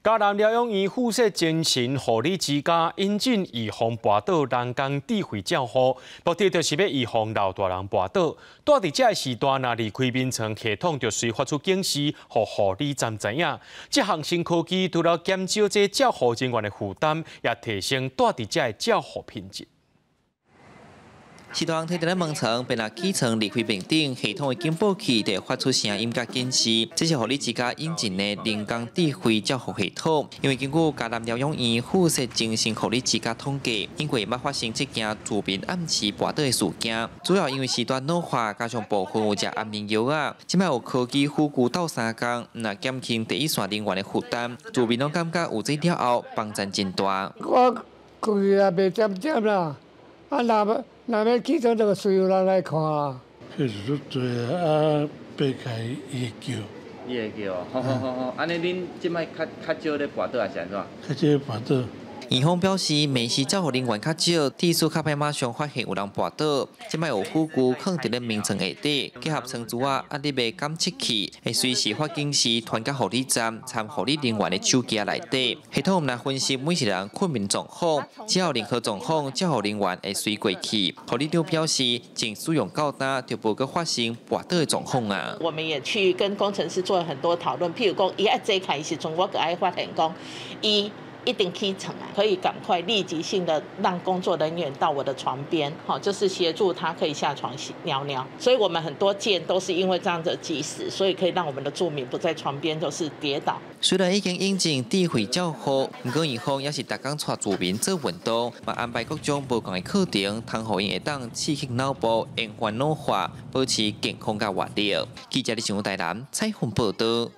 嘉南療養院附設精神護理之家引進預防跋倒人工智慧照護，目的就是欲預防老大人跋倒。蹛佇這个時段，若離開眠床，系統就隨發出警示，予護理站知影。這項新科技除了減少這照護人員的負擔，也提升蹛佇遮的照護品質。序大人佇咧眠床，便若起床離開眠頂，系統的警報器就會發出聲音佮警示。這是護理之家引進的人工智慧照護系統。因為根據嘉南療養院附設精神護理之家統計，頂個月捌發生這件住民暗時跋倒的事件，主要因為時段老化，加上部分有食安眠藥仔。這擺有科技輔具鬥相共，毋但減輕第一線人員的負擔，住民攏感覺有這了後幫贊真大。我規日也袂點點啦，啊若若欲起床，就需要人來看啊。彼是足濟啊，爬起來伊會叫。伊會叫，好好好好，按呢恁這擺較較少咧跋倒還是按怎？較少跋倒。院方表示，暝時照護人員較少，致使較歹馬上發現有人跋倒。這擺有輔具囥佇咧眠床下底，結合床珠仔壓力的感測器，會隨時發警示傳到護理站，參護理人員的手機內底。系統毋但分析每一人睏眠狀況，只要任何狀況，照護人員會隨過去。護理長表示，從使用到今就無閣發生跋倒的狀況啊。我們也去跟工程師做了很多討論，譬如講，伊愛坐起來時陣，我閣愛發現講，伊一定起床啊，可以趕快立即性的讓工作人員到我的床邊，好，就是協助他可以下床尿尿。所以我們很多件都是因為這樣子及時，所以可以讓我們的住民不在床邊就是跌倒。雖然已經引進智慧照護，毋過院方也是逐工帶住民做運動，嘛安排各種無仝的課程，通予𪜶會當刺激腦部，延緩老化，保持健康佮活力。記者李新武台南採訪報導。